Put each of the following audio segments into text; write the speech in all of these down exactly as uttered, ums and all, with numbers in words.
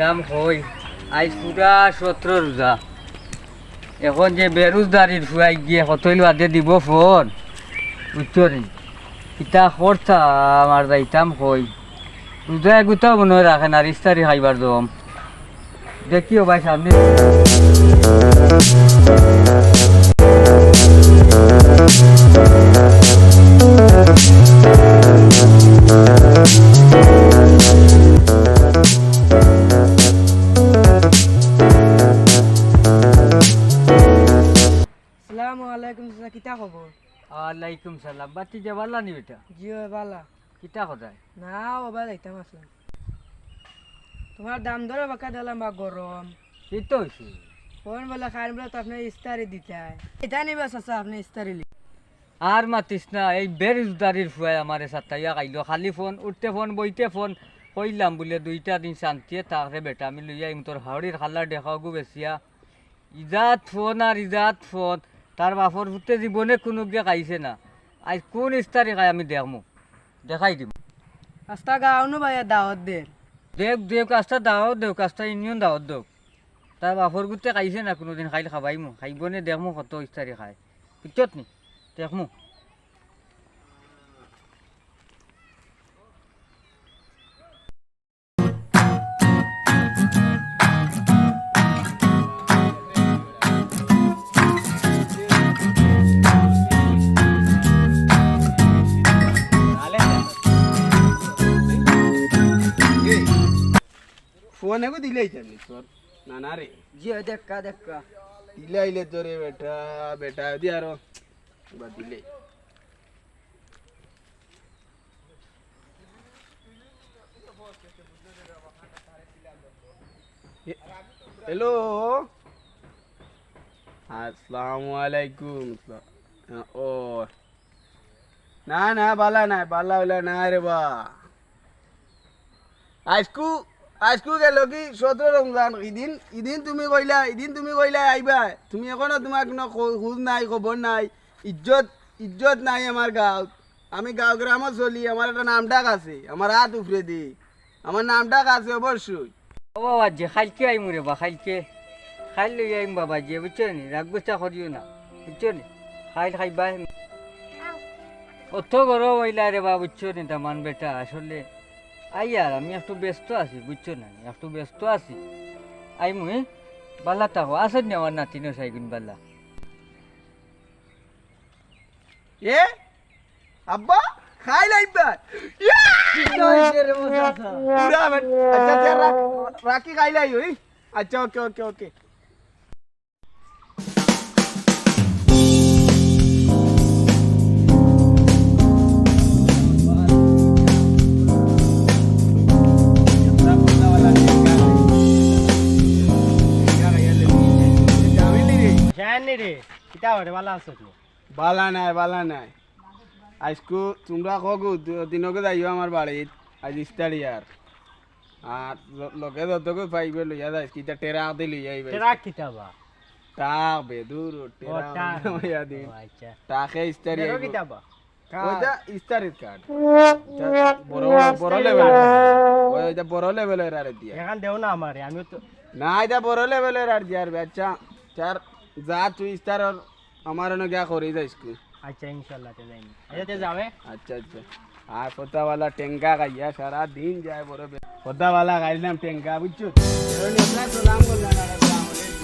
দাম কই, আইজ পুরা সতরো রোজা। এখন যে বেরোজদারির ফুয়াই গিয়ে কতইল বাদে দিব ফোন, বুঝছো নি? কিতা করতাম আর যাইতাম কই? রোজা এগুতাও মনে হয় রাখে না, আর ইফতারি খাইবার দম। দেখিও ভাই সামনে। আসসালামু আলাইকুম চাচা, কিতা খবর? ওয়ালাইকুম সালাম। বাতি যে বালা নি বেটা? জি অয়, বালা। কিতা খোদায়? না, ও বা যাইতাম আসলাম। তোমার দাম ধরে বাক্কা দিলাম বা গরম। কি তো হইছে? ফোন বলে খান বলে তো আপনার ইস্তারি দিতায়। এটা নিবা চাচা, আপনি ইস্তারি লি। আর মাতিস না, এই বেরোজদারির ফুয়ায় আমারে সাতাইয়া খাইলো। খালি ফোন, উঠতে ফোন, বইতে ফোন। কইলাম বুলে দুইটা দিন শান্তিয়ে থাক রে বেটা, আমি লইয়া আইমু তোর হাওড়ির খালার ডেকাগু বেচিয়া। ইজাত ফোন আর ইজাত ফোন, তার বাপর পুতে জীবনে কুনুগিয়ে খাইছে না। আইজ কুন ইস্তারি খায় আমি দেখমু, দেখাই দিমু। আস্তা গাউনু ভাইয়া দাওয়াত দের। দেউক, দেউক, আস্তা দাওয়াত দেউক, আস্তা ইউনিয়ন দাওয়াত দেউক। তার বাপর পুতে খাইছে না কুনুদিন, খাইল খাবাইমু, খাইবনে দেখমু কত ইস্তারি খায়। বুঝছত নি? দেখমু। ফোন এগো দিলেই জানি তোর নানা রে। জি, ওই দেখা, দেখা। দিলাইলে তোরে বেটা, বেটা, দি আরো। বা দিলে। এ, হ্যালো। আসসালামু আলাইকুম। ও। না, না, বালা নাই, বালা অইলা না রে বা। আইজকু, আইজকু গেল কি সতরো রমজান, ইদিন, ইদিন তুমি কইলা, ইদিন তুমি কইলা আইবা। তুমি এখনো তোমার কোনো খো-, খোঁজ নাই, খবর নাই। ইজ্জত, ইজ্জত নাই আমার গাঁওত। আমি গাঁও গ্রামো চলি, আমার একটা নাম ডাক আছে, আমার আত উপরে দি। আমার নাম ডাক আছে অবশ্যই। ও বাবা যে, খাইলকে আইমু রে বা, খাইলকে। খাইল লই আইম বাবা যে, বুঝছো নি? রাগ গুসা করিও না, বুঝছো নি? খাইল খাইবা। অত গরম অইলা রে বা, বুঝছো নি? দামান বেটা, আসলে আইয়ার আমি একটু ব্যস্ত আছি, বুঝছো না? একটু ব্যস্ত আছি। আইমু, হে? বালা থাকো, আছে নি আমার নাতিন সাইগুন বালা? এ? আব্বা, খাইল আইবা। ইয়া! কিতা অইছে রে মশা? পুরা বেট-, আচ্ছা, আচ্ছা, রাখ, রাখি খাইল আইও, ই? আচ্ছা, ওকে, ওকে, ওকে। জানি রে, কিতা অইছে, বালা আছো নি? বালা নাই, বালা নাই। আইজকু তুমরা কগু, দু-, দিনকে যাইও আমার বাড়িত, আইজ ইস্তারি আর। আর ল-, লগে যতগু পাইবে লইয়া যাইস, কিতা টেরাক দি লইয়া আইবে। টেরাক কিতা বা? টাক বে, দূর, ও, টেরাক টাক। লইয়া দিন। ও, আচ্ছা। টাকে ইস্তারি টেরাক আইবো। কিতা বা? ওইটা ইস্তারির কার্ড। এটা বড়, বড় ইস্তারির level। কার্ড। ওই, ওইটা বড় level এর আরে দিয়া। এখান দেও না আমারে, আমিও তো না, এটা বড় level এর আর দিয়ার বে। আচ্ছা, চার যা তুই ইস্তার আর আমার অনো গিয়া করি যাইস কু। আচ্ছা, ইনশাআল্লাহ, তে যাইনি। আচ্ছা, তে যাবে। আচ্ছা, আচ্ছা। আর ফতাওয়ালা টেঙ্গা খাইয়া সারা দিন যায় বড় বে-, ফতাওয়ালা খাইলাম টেঙ্গা, বুঝছো? সালাম করলাম, আর আসসালামু আলাইকুম।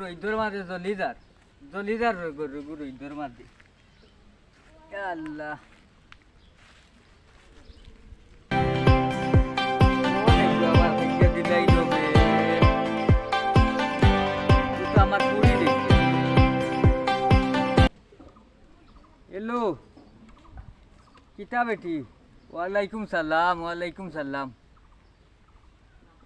রইদর মাঝে জলিদার, জলিদার রই গরু, গরু রইদর মাঝে। ইয়া আল্লাহ। হ্যালো, কিতা বেটি? ওয়ালাইকুম সালাম, ওয়ালাইকুম সালাম।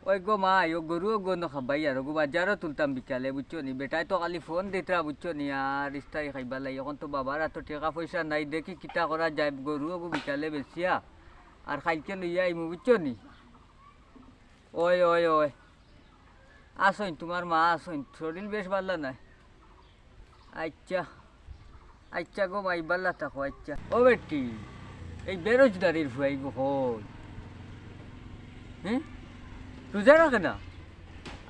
ওই গো মাই, ও গরু ওগু অনো খাবাইয়ার, ওগু বাজারো তুলতাম বিকালে, বুঝছো নি? বেটায় তো খালি ফোন দিতরা, বুঝছো নি? আর ইস্তারি খাইবার লাগি। অখন তো বাবার আতো টেকা পয়সা নাই, দেখি কিতা করা যায়, গরু ওগু বিকালে বেচিয়া আর কাইলকে লইয়া আইমু, বুঝছো নি? ওই, ওই, ওই। আছইন, তুমার মা আছইন, শরীল বেশ ভালা নায়। আইচ্ছা, আইচ্ছা গো মাই, ভালা থাকো, আইচ্ছা। ও বেটি, এই বেরোজদারির ফুয়া ইগু কই? হুম? রোজা রাখে না?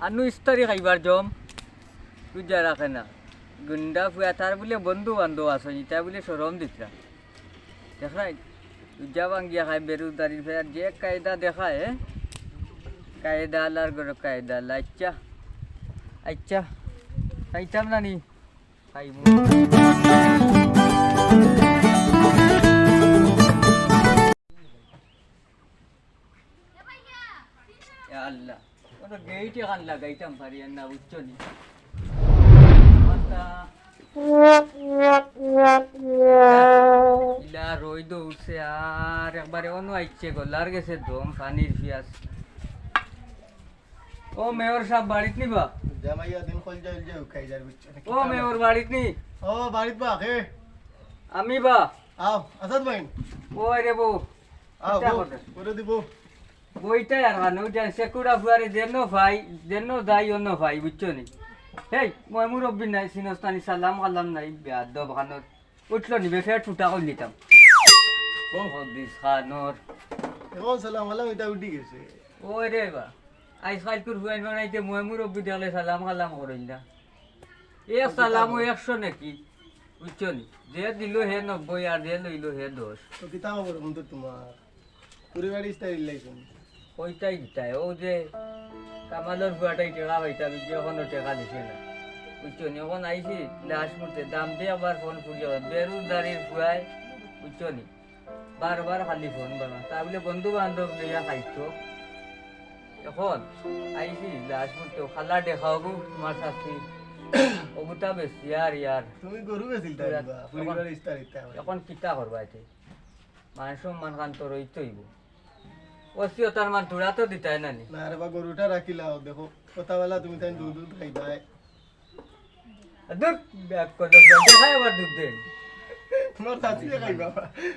আর নু ইস্তারি খাইবার জম, রোজা রাখে না। গুন্ডা ফুয়া, তার বুলে বন্ধু বান্ধব আছইন, ইতা বুলে শরম দিতরা। দেখরায়, রোজা ভাঙ্গিয়া খায়, বেরোজদারির ফুয়া, যে কায়দা দেখায়, এ? কায়দা আলার ঘরো কায়দা আলা। আইচ্ছা, আইচ্ছা, খাইতাম না নি? খাইমু। ইয়া আল্লাহ, অনো গেইট এখান লাগাইতাম পারি আর না, বুঝছো নি? মাথা। ইলা রইদ উঠছে আর একবারে অনো আইছে, গলার গেছে দম, পানির পিয়াস। ও মেয়র সাব, বাড়িত নি বা? জামাইয়া দিন কল যাইল যে খাই যার, বুঝছো নি? ও মেয়র, বাড়িত নি? ও, বাড়িত বা, কে? আমি বা। আও, আসাদ ভাই। ও রে বউ। আও, কিতা বউ, করে? করে দিব। বইটাই আর কানো, ওই যে সেকুড়া ফুয়ারে যেন ভাই, যেন যাই অন্য ভাই, বুঝছো নি? হেই, মই মুরব্বি নাই, সিনস্তানি সালাম কালাম নাই, বেয়াদব খানোর। উঠলো নি, বেফের ফুটা করি নিতাম। বউ। হদিস খানোর। এখন সালাম কালাম এটা উঠি গেছে। ওই রে বা, আইজ কাইলকুর ফুয়াইন বানাইতে মই মুরব্বি দেখলে সালাম কালাম করইন না। এক সালামও একশো নাকি, বুঝছো নি? যে দিল হে নব্বই আর যে লইল হে দশ। তো কিতা খবর বন্ধু তোমার? পরিবার ইস্তারির লাইছেন? ওইটাই দিতাই, ও যে কামালর ফুয়াটাই টেকা পাইতাম, যে এখনো টেকা দিছে না, বুঝছো নি? এখন আইছি লাস্ট মুহূর্তে, দাম দিয়ে আবার ফোন ফুরিয়ে, বেরোজদারির ফুয়ায়, বুঝছো নি? বারবার খালি ফোন বারবার। তা বলে বন্ধু বান্ধব লইয়া খাইতো। এখন আইছি লাস্ট মুহূর্তে, খালা দেখা হবো তোমার শাস্তি। অগুতা বেশি আর ইয়ার। তুমি গরু বেচিল তাই এখন, বা, পরিবার ইস্তারিত তাই। এখন কিতা করবা এতে? মান সম্মান খান তো রইতে হইব। ওসিও তার মান তোরা তো দিতাই না নি। না রে বা, গরুটা রাখিলাও, দেখো, কথা বলা তুমি তাই দুধ দুধ খাইবাই। দূর, ব্যাক করে দেখাই আবার দুধ দেন। তোমার চাচিয়ে খাইবা।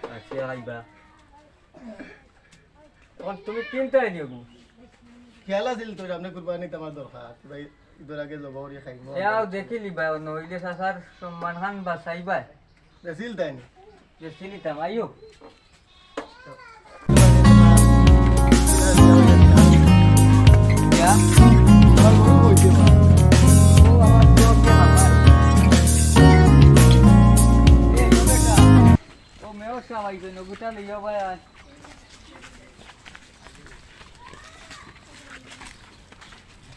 চাচিয়ে খাইবা। এখন তুমি কিনতে আইনি ওগু? খেয়াল আছিল তোর, আপনি কুরবানিত আমার দরকার। ভাই, ঈদর আগে জবা করি খাইমু। ইয়াও দেখিলি ভাই, নইলে চাচার সম্মান খান বাঁচাইবায়। বেচিল তাই নি? বেচিলিতাম, আইও। ইয়া? ও, আমার চোখ দিয়ে বাবা। এ, ও বেটা। ও, মেয়র সাহেব আইছেন, ও গুটা লইয়া ভাই আয়।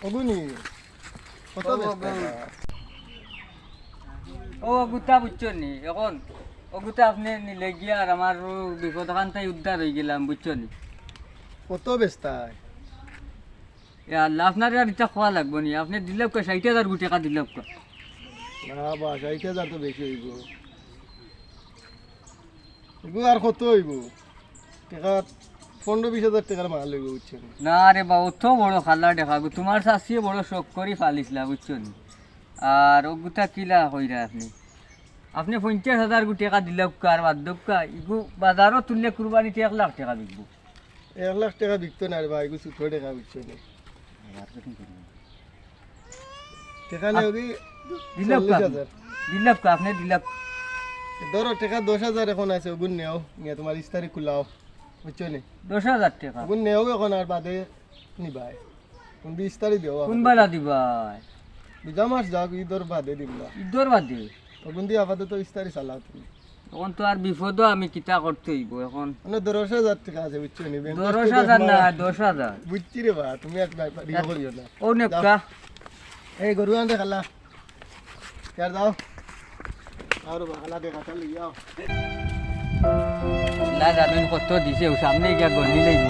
ওগুনি, কত ও, বেচতা ওগু। এটা? ও, ওগুতা বুঝছো নি? এখন ওগুতা আপনি নিলে গিয়া আর আমার ও বিপদ খান তাই উদ্ধার হয়ে গেলাম, বুঝছো নি? কত বেচতা? এ আল্লাহ, আপনার আর এটা খোয়া লাগবো নি, আপনি দিলাউক্কা, ষাইট হাজার গু টেকা দিলাউক্কা। না বা, ষাইট হাজার তো বেশি হইব। এগু আর কত হইব? টেকা পনেরো বিশ হাজার টেকার মাল হইব, বুঝছো নি? না রে বা, অত বড় খালা টেকা গো, তোমার চাচিয়ে বড় শখ করি ফালিছলা, বুঝছো নি? আর ওগুতা কিলা কইরা আপনি? আপনি পঞ্চাশ হাজার গু টেকা দিলাউক্কা আর বাদ দেউক্কা, ইগু বাজারো তুললে কুরবানিতে এক লাখ টেকা বিকবো। এক লাখ টেকা বিকতো না রে ভাই, এগু ছোট টেকা, বুঝছো নি? টেকা নেও কি? দিলাউক্কা চল্লিশ হাজার। দিলাউক্কা, আপনি দিলাউক্কা। ধরো, টেকা দশ হাজার এখন আছে, ওগুন নেও, নিয়ে তোমার ইস্তারি খুলাও, বুঝছো নি? দশ হাজার টেকা। ওগুন নেও এখন, আর বাদে নিবায়। তুমি ইস্তারি দেও। কোন বেলা দিবায়? রোজা মাস যাক, ঈদর বাদে দিমু। ঈদর বাদে? ওগুন দিয়ে আপাতত ইস্তারি চালাও তুমি। এখন তো আর বিপদও আমি কিতা করতে হইব এখন। মানে দশ হাজার টেকা আছে, বুঝছো নি? ব্যাংক দশ হাজার না, দশ হাজার। বুঝছি রে বা, তুমি এক ব্যাপার ইয়ে করিও না। ও নেকা। এই গরু আনতে খালা। ইয়ার দাও। আর বা খালা দেখা চাল লইয়া আও। না জানেন কত দিছে, ও সামনে গিয়া গন্ডি লইব।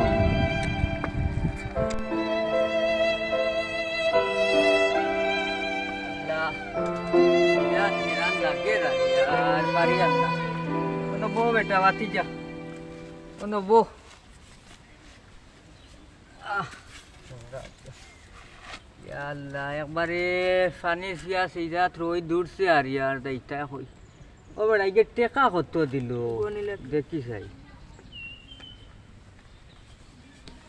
আল্লাহ, ইয়া নিরান লাগে রে, আর পারি আর না। কোনো বউ বেটা, বাতি যা। কোনো বউ। আহ। ইয়া আল্লাহ, একবারে পানির পিয়াস, এই জাত রইদ উঠছে আর ইয়ার দাইতা কই। ও বেটা, ইগে টেকা কত দিল? দেখি চাই।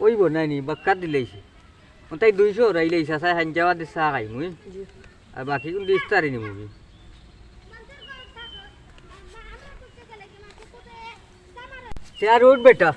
ওই বনাইনি, বাক্কা দিলাইছে। ওটাই দুইশো রাইলাইছে, আচ্ছা, হাঞ্জাওয়া দে চা খাই মুই। আর বাকি কিন্তু ইফতারি নিমু আমি। তে আর উঠ বেটা।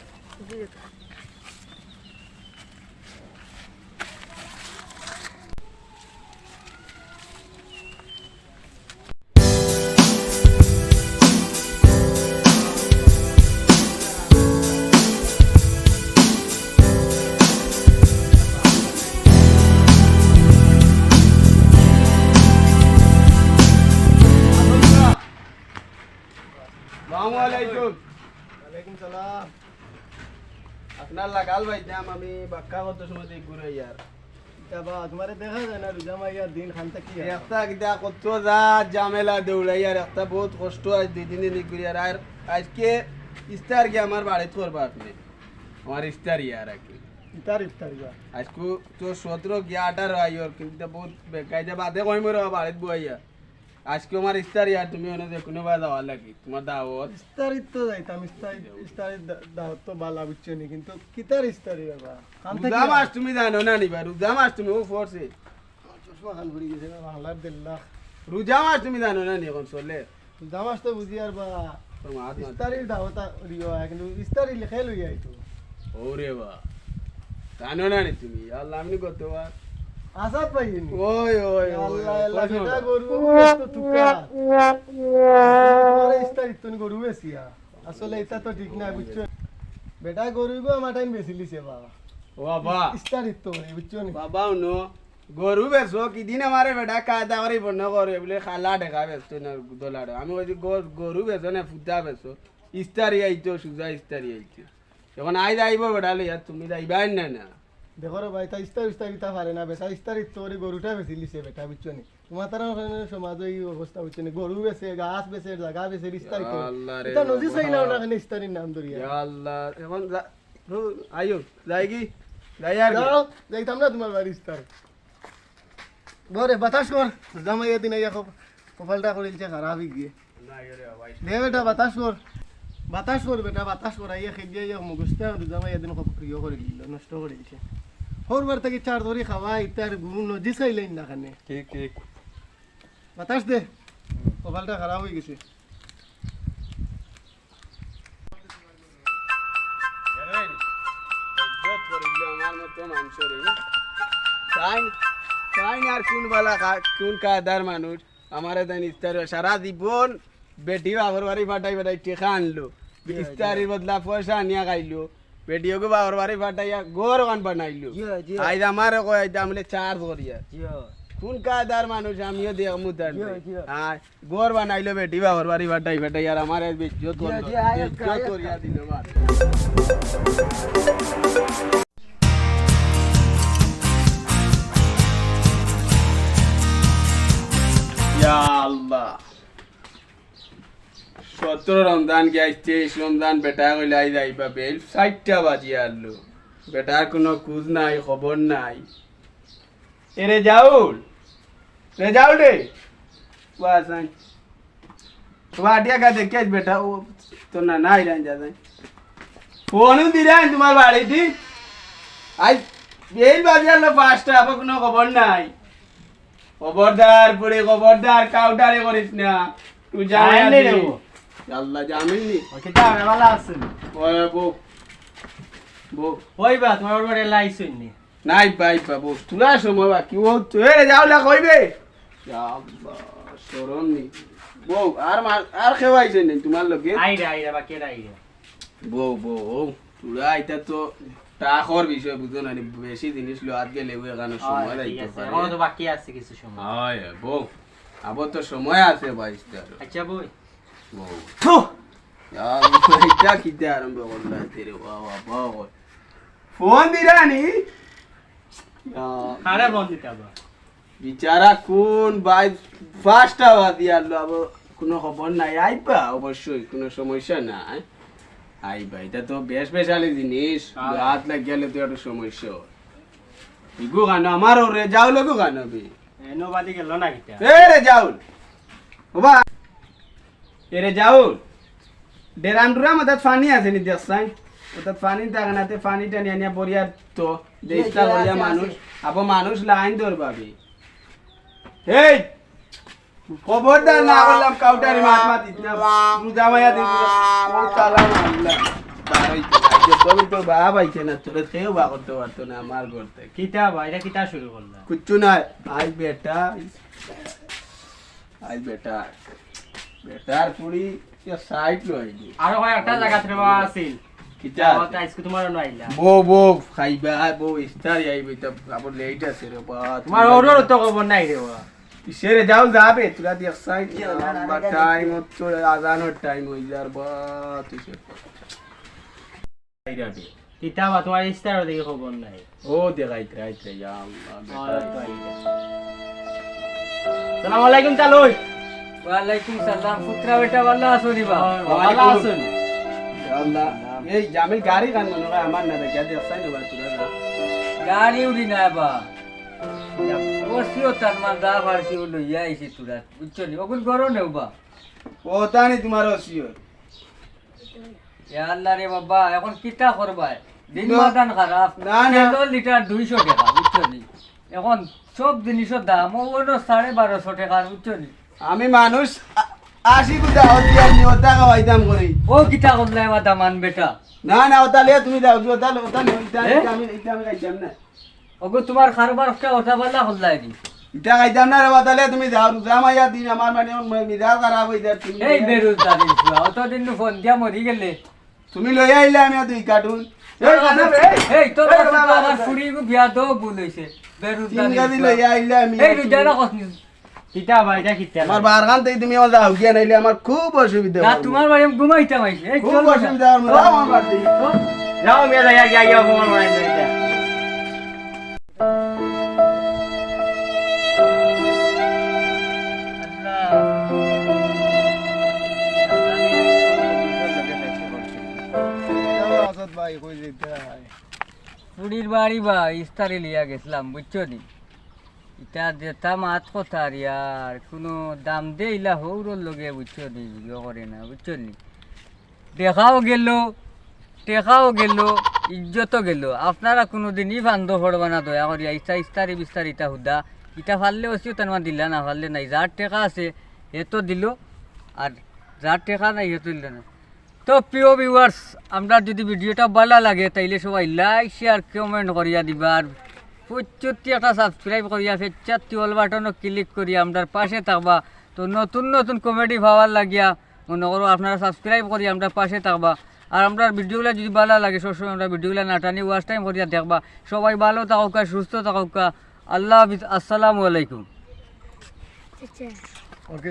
আসসালামু আলাইকুম। ওয়ালাইকুম সালাম। আপনার লাগাল ভাই দাম আমি বাক্কা কত সময় দিয়ে ঘুরে ইয়ার। ইতা বা, তোমারে দেখা যায় না, রোজা মাইয়া দিন খান থাকি আর। একটা কিতা কত যা ঝামেলা দৌড়াই আর একটা বহুত কষ্ট আজ দুই দিন দিন ঘুরি আর, আর আজকে ইফতার গিয়া আমার বাড়িত করবা আপনি। আমার ইফতার ইয়ার আর কি। ইতার ইফতার গিয়া। আজকে তো সতেরো গিয়া আঠারো আইয়র, কিন্তু ইতা বহুত বেকায়দা বাদে কইমু রে বাড়িত বইয়া। আজকে আমার ইফতার ইয়ার, তুমি অনো যে কোনো বায় যাওয়ার লাগি, তোমার দাওয়াত। ইফতারিত তো যাইতাম, ইফতারি, ইফতারির দা-, দাওয়াত তো বালা বুঝছো নি, কিন্তু কিতার ইফতারি বাবা? খান থাকি রোজা মাস তুমি জানো না নি বা, রোজা মাস তুমি ও পড়ছে। আমার চশমা খান ঘুরি গেছে, বাংলার দেড় লাখ। রোজা মাস তুমি জানো না নি এখন চলে? রোজা মাস তো বুঝি আর বা, তোর মা হাত মার। ইফতারির দাওয়াত আর ইয়ে হয়, কিন্তু ইফতারি লেখে লই আইতো। ওরে বা, জানো না নি তুমি? আল্লাহ, আমি কত বার। আজাদ পাইনি। ওই, ওই, ওই, আল্লাহ, ওই, আল্লাহ, কত বেটা বার। গরু, তো তুকা। তোমার ইফতারিত তো গরু বেচিয়া। আসলে ইতা তো ঠিক না, বুঝছো? বেটা গরু গো আমার টাইম বেচিলিছে বাবা। ও বাবা। ইফতারিত তো, বুঝছো নি? বাবা, উনো। গরু বেচো, কিদিন আমারে বেটা কায়দা করি বন্ধ করে, বলে খালা দেখা বেচতো না, দোলারে। আমি কইছি, "গর-, গরু বেচো না, ফুটা বেচো, ইস্তারি আইতো, সুজা ইস্তারি আইতো।" এখন আইজ আইবো বেটা লইয়া, তুমি যাইবায় না, না। দেখো রে ভাই, তা ইস্তারি উস্তারি তা পারে না, বেটা ইস্তারি তো ওরে গরুটা বেচিলিছে বেটা, বুঝছো নি? তোমার তারা ওখানে সমাজে এই অবস্থা, বুঝছো নি? গরু বেচে, গাছ বেচে, জাগা বেচে, ইস্তারি করে। আল্লাহ রে এটা নজির চাই না, বাবা। ওরা এখানে ইস্তারির নাম ধরিয়া। ইয়া আল্লাহ, এখন যা-, হু, আইও, যাই কি? যাই আর কি? যাও, যাইতাম না তোমার বাড়ি ইস্তার। বরে, বাতাস কর। জামাইয়া দিন আইয়া কপ-, কপালটা করিলছে খারাপ হয়ে গিয়ে। না, ইয়ে রে বাবা, দে বেটা, বাতাস কর। বাতাস কর বেটা, বাতাস কর। আইয়া খেয়ে আইয়া মুখোশটা জামাইয়া দিন কপ-, ইয়ে করে দিল, নষ্ট করে দিছে। হরবার থাকি চার ধরি খাওয়া, ইতার গুণ নজির চাইলেন না খানে। ঠিক, ঠিক। বাতাস দে। কপালটা খারাপ হয়ে গেছে। জানেন, বেইজ্জত করিল আমার মতো মানুষরে। তাই, তাই আর কোন বালা কা-, কোন কায়দার মানুষ? আমারে দেন ইফতার, সারা জীবন বেটি বাপর বাড়ি ফাটাই ফাটাই টেকা আনলো। ইয়া, ইফতারির ইয়া। বদলা পয়সা আনিয়া খাইলো। বেটি ওকে বাপর বাড়ি ফাটাইয়া ঘর ওখান বানাইলো। ইয়া, ইয়া। আইজ আমারে কয়, আইজ আমলে চার্জ করিয়া। ইয়া। কোন কায়দার মানুষ আমিও দেখমু তার ইয়া, নাই। ইয়া। আয়। ঘর বানাইলো বেটি বাপর বাড়ি ফাটাই ফাটাই, আর আমারে বেইজ্জত জি, করলো, জি, আয়, বেইজ্জত আয়, করিয়া দিল বাদ। ইয়া আল্লাহ, সতেরো রমজান গিয়া তেইশ রমজান বেটা কইলে আইজ আইবা বেইল চাইরটা বাজি আরলো, বেটার কোনো খোঁজ নাই, খবর নাই। এ রেজাউল, রেজাউল রে, বাস আই। বাটিয়া গা দেখে আইজ বেটা, ও তো না, নাই রান যা যাই। ফোনও দিলাম তোমার বাড়িতে। আইজ বেইল বাজি আরলো পাঁচটা, আবার কোনো খবর নাই। খবরদার, পুরি খবরদার, কাউটারে করিস না। তুই জামাই জামিন নেই রে আছিস। ও। আল্লাহ, জামিন নি। ও কিতা, আমি ভালা আছি। ও, বউ। বউ। ওই বা, তোমার বাড়ি লাইছইন নি? নাই ভাই, বাবু, তোরা সময় বাকি। ও তো, এ, যাও না, কইবে। ইয়া আল্লাহ, শরম নি। বউ, আর মা-, আর কেউ আইছে নি তোমার লগে? আইরা, আইরা, বাকি আইরা। বউ, বউ, ও, তোরা এটা তো টাকর বিষয়, বুঝো না নি? বেশি জিনিস লো হাত গেলে ওই এখানে সময় আচ্ছা, ঠিক যাইতে আছে। পারে। এখনো তো বাকি আছে কিছু সময়। হয়, হয়, বউ। আবার তো সময় আছে বাইশ তেরো। আচ্ছা, বউ। বউ। থু! ইয়া আল্লাহ, এটা কিতা আরম্ভ করলা তে রে? বাবা, বাবা। ফোন দিরা নি? ইয়া আরে ফোন দিতে হবে। বিচারা কোন ভাই পাঁচটা বাজি আরলো, আবার কোনো খবর নাই। আইবা অবশ্যই, কোনো সমস্যা নাই। আইবা, এটা তো বেশ বেশালি জিনিস, হ্যাঁ। হাত লাগ গেলে তো একটু সমস্যা হয়। ইগু গানো আমার ওরে যাও লগু গানো বি। এ নবাদি গেল না কিতা? এ রে যাও। বাবা। এ রে যাও। ডেরাম ডুরাম ওটাত পানি আছে নি দেখছাই? ওটাত পানি থাকে না, তে পানি টানি আনিয়া বরিয়া তো। দেশটা বরিয়া মানুষ। আবো মানুষ লাইন ধরবাবি। এই খবরদার না করলাম, কাউটারে মাত মাতিস না। রোজা মাইয়া দিন, ও তালা মারলাম। বারোই তো, আজকে কবে তোর বাবা আইছে না, তোরে কেউ বা করতে পারতো না আমার করতে। কিতা বা, এটা কিতা শুরু করলা? কিচ্ছু নাই। আই বেটা, আই বেটা, বেটার পুরি, ইয়া সাইড লই দি। আরো কয়েকটা জায়গা রে বা আছিল। কিতা? আমার তো আজকে তোমার অনো আইলা। বউ, বউ, খাইবা, বউ, ইফতার আইবে, তো আবার লেট আছে রে বা। তোমার অর্ডার তো খবর নাই রে বা। কিসেরে যাও যাবে, তোরা দেখছাই, ইয়ে, না, না, আল্লাহ, না, না, টাইম না। হচ্ছে, আজানোর টাইম হই যার বা, তুই সে। কিতা বা, তোমার ইফতারও দেখি খবর নাই। ও দেখাইতে রাইতে, ইয়া আল্লাহ, বেটা। সালাম আলাইকুম, চালুই। ওয়ালাইকুম সালাম, পুত্রা বেটা, ভালা আছো নি বা? ভালা আছো নি? আল্লাহ, এই জামিল গাড়ি কান মনে হয় আমার না, দেখে দেখছাই না বা, তোরা যা। গাড়ি উড়ি না বা। ওসিও তার মা দা ফারসি ও লইয়া আইছি তোরা, বুঝছো নি? ওগুন গরম নেও বা। ও তানি তোমার ওসিও। এ আল্লাহ রে বাবা, এখন কিতা করবায়? দিন না। মাদান খারাপ। না, না। তেলর লিটার দুইশো টেকা, বুঝছো নি? এখন সব জিনিসর দাম, ও অনো সাড়ে বারোশো টেকা, বুঝছো নি? আমি মানুষ আ-, আশি গুটা হদিয়া নিয়ে ওটা খাওয়াইতাম করি। ও কিতা করলে আমার দামান বেটা? না, না, ওটা লিয়ে তুমি যাও, ওটা, ওটা লিয়ে, এটা, এ? এটা আমি, এটা আমি খাইতাম না। ওগো, তোমার কারবার একটা ওটা বালা করলাই নি। ইটা খাইতাম না রে বা, তাইলে তুমি যাও, রোজা মাইয়া দিন আমার মানে, আমার মিজাজ খারাপ হই যায়, তুমি এই লইয়া বেরোজগারি ফুয়া, অতদিন নু ফোন দিয়া মরি গেলে। তুমি লইয়া আইলে আমি আর দুই কার্টুন। এই এই, বাবা, এই, এই, তোর এই কাছে তো বাবা, আমার বাবা। ফুড়ি গো বিয়া দেও ভুল হইছে। বেরোজগারি তিন গাড়ি ফুয়া। লইয়া আইলে আমি এই আর রোজা তুমি। না কস নি। কিতা বা, এটা কিতা? আমার বার খান থেকে তুমি আমার যাও গিয়া নাইলে আমার খুব অসুবিধা না, হয়। তোমার বাড়ি আমি ঘুমাইতাম আইছি। এই খুব চল বাবা। অসুবিধা হয়, যাও আমার বাড়ি। যাও, মিয়া, যাই, আগে, আগে অপমান বানাই দিই এটা। ফুড়ির বাড়ি বা ইস্তারি লিয়া গেছিলাম, বুঝছো নি? ইতা যেতা মাত কথা আর ইয়ার, কুনু দাম দে ইলা হউরর লগে, বুঝছো নি? ইয়ে করে না, বুঝছো নি? দেখাও গেল, টেকাও গেল, ইজ্জতও গেল। আপনারা কুনুদিন ই ফান্দো পড়বা না, দয়া করিয়া। ইতা ইস্তারি বিস্তারি ইতা হুদা। ইতা পারলে অসিও তার মা দিলা, না পারলে নাই। যার টেকা আছে, হে তো দিল, আর যার টেকা নাই, হে তো দিল না। তো প্রিয় viewers, আমরার যদি video টা ভালা লাগে, তাইলে সবাই like, share, comment করিয়া দিবা। আর ফুচ্চুত্তি একটা subscribe করিয়া, ফেচ্চাত্তি all button ও click করিয়া আমরার পাশে থাকবা। তো নতুন নতুন comedy পাওয়ার লাগিয়া মনে করো আপনারা subscribe করি আমরার পাশে থাকবা। আর আমরার video গুলা যদি ভালা লাগে, সবসময় আমরার video গুলা না টানি watch time করিয়া দেখবা। সবাই ভালো থাকউক্কা, সুস্থ থাকউক্কা। আল্লাহ হাফিজ, আসসালামু আলাইকুম। আচ্ছা। OK।